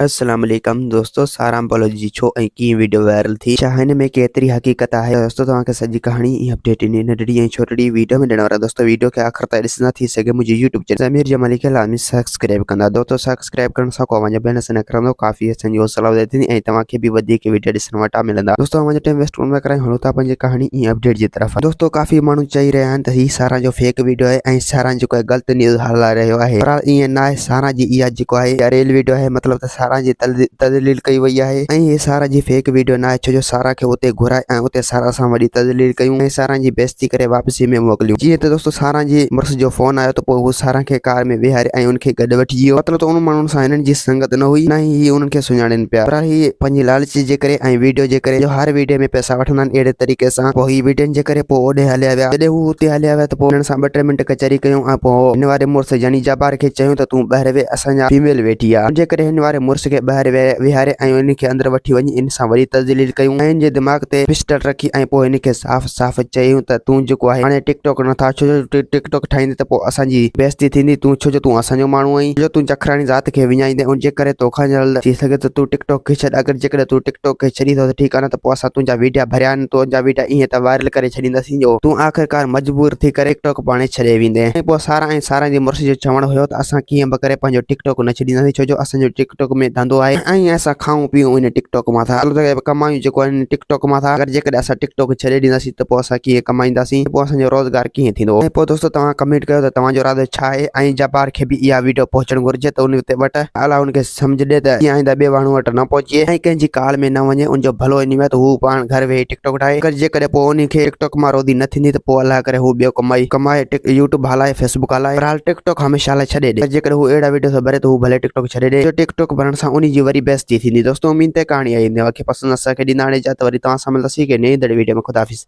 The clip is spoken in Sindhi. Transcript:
السلام عليڪم دوستو ساران بلوچ جي ڇو ۽ ڪيئن ويڊيو وائرل ٿي ڇا هن ۾ ڪيتري حقيقت آهي دوستو توهان کي سڄي ڪهاڻي ۽ اپڊيٽ انهي ننڍڙي ۽ ڇوٽڙي ويڊيو ۾ ڏيڻ وارا دوستو ويڊيو کي آخر تائين ڏسندا ٿي سگهي منهنجي يوٽيوب چينل ضمير جمالي کي لازمي سبسڪرائب ڪندا دوستو سبسڪرائب ڪرڻ سان ڪو اوهان جو بيلنس نه ڪرندو ڪافي اسان جي حوصلا افزائي ٿيندي ۽ توهان کي به وڌيڪ ويڊيو ڏسڻ وٽان ملندا دوستو اوهان جو ٽائيم ويسٽ ڪونه ٿا ڪرايون هلو ٿا پنهنجي ڪهاڻي ۽ اپڊيٽ جي طرف دوستو ڪافي ماڻهو چئي رهيا آهن ته هي ساران جو فيڪ ويڊيو آهي ۽ ساران جيڪو آهي غلط نيوز هلائي رهيو آهي بهرحال ائين نه آهي ساران جي اها جيڪو آهي اها ريل ويڊيو آهي مطلب ته ساران جي تذليل ڪئي وئي آهي ۽ هي ساران جي فيڪ ويڊيو نه آهي ڇو جو ساران کي اتي گهرائي ۽ اتي ساران سان وڏي تذليل ڪيون ۽ ساران جي بيعزتي ڪري واپسي ۾ موڪليون جيئن ته دوستو ساران جي مڙس جو فون آيو ته پوء هو ساران کي ڪار ۾ ويهاري ۽ ان کي گڏ وٺي ويو مطلب ته انهن ماڻهن سان هنن جي سنگت نه هئي نه ئي هي انهن کي سڃاڻين پيا بهرحال هي پنهنجي لالچ جي ڪري ۽ ويڊيو جي ڪري جو هر ويڊيو ۾ پئسا وٺندا آهن اهڙي طريقي سان پوء هي ويڊين جي ڪري پوء اوڏي هليا ويا جڏهن هو اتي هليا ويا ته پوء انهن سان ٻه ٽي منٽ ڪچهري ڪيون ۽ پوء هن واري مڙس يعني جبار کي چيون ته تون ٻاهر ويهه اسان جا فيميل ويٺي آ ان جي ڪري هن واري مڙس کي ٻاهر ويهاري ۽ ان کي اندر وٺي وڃي ان سان وري تذليل ڪيون ۽ ان جي دماغ تي پسٽل رکي ۽ پوء هن کي صاف صاف چيون ته تون جيڪو آهي هاڻي ٽڪ ٽاڪ نه ٺاهه ڇو جو ٽڪ ٽاڪ ٺاهيندين ته پوء اسان جي بيعزتي ٿيندي تون ڇو جو تون اسان جو ماڻهو آهين ڇو جو تون جکراڻي ذات کي وڃائيندين ان جي ڪري توکان جلد ٿي سگهي ٿو تون ٽڪ ٽاڪ کي ڇڏ اگر جيڪڏهن تون ٽڪ ٽاڪ کي ڇڏين ٿو ته ٺيڪ آهي نه ته پوء اسان تنهنجا ويڊيا ڀريا آهن تنهنجا ويڊيا ائين ته وائرل ڪري ڇڏينداسين جو تون آخرڪار مجبور ٿي ڪري ٽڪ ٽاڪ پاڻهي ڇڏي ويندين ۽ پوء سارا ۽ سارا جي مڙس جو چوڻ هيو ته اسان ڪيئن به ڪري پنهنجو ٽڪ ٽاڪ نه ڇڏينداسين ڇو جو اسان جو ٽڪ ٽاڪ ۾ ڌنڌو آهي ۽ اسان کائون پيئون ان ٽڪ ٽاڪ مان ٿا مطلب ته ڪمايون جيڪو آهي ان ٽڪ ٽاڪ مان ٿا اگر جيڪڏهن اسان ٽڪ ٽاڪ ڇڏي ڏينداسين ته پوء اسان ڪيئن ڪمائينداسين پوء اسان جو روزگار ڪيئن ٿيندو ۽ پوء دوستو توهان ڪمينٽ ڪيو ته توهان جو ارادو ڇا آهي ۽ جبار کي به اها ويڊيو پهچڻ گهرجي ته ان وٽ الله ان کي سمجهه ڏي ته جيئن آئنده ٻئي ماڻهو وٽ نه پهچي ۽ ڪنهن جي ڪال ۾ نه وڃي ان جو ڀلو انهي ۾ ته هو پاڻ گهر ويهي ٽڪ ٽاڪ ٺاهي اگر جيڪڏهن پوء انهي کي ٽڪ ٽاڪ مان روزي نه ٿيندي ته پوء الله ڪري هو ٻيو ڪمائي ڪمائي ٽڪ يوٽيوب هلائي فيسبوڪ هلائي بهرحال ٽڪ ٽاڪ هميشه لاء ڇڏي ڏي جيڪڏهن هو اهڙا ويڊيو ٿو ڀري ته هو ڀلي ٽڪ ٽاڪ ڇڏي ڏي جو ٽڪ ٽاڪ ڀرڻ سان انهي جي وري بيعزتي ٿيندي دوستو اميد ته ڪهاڻي آئي اوهان کي پسند اسان کي ڏيندا هاڻي اجازت وري توهان سان ملنداسين هڪ نئين ايندڙ ويڊيو ۾ خدا حافظ.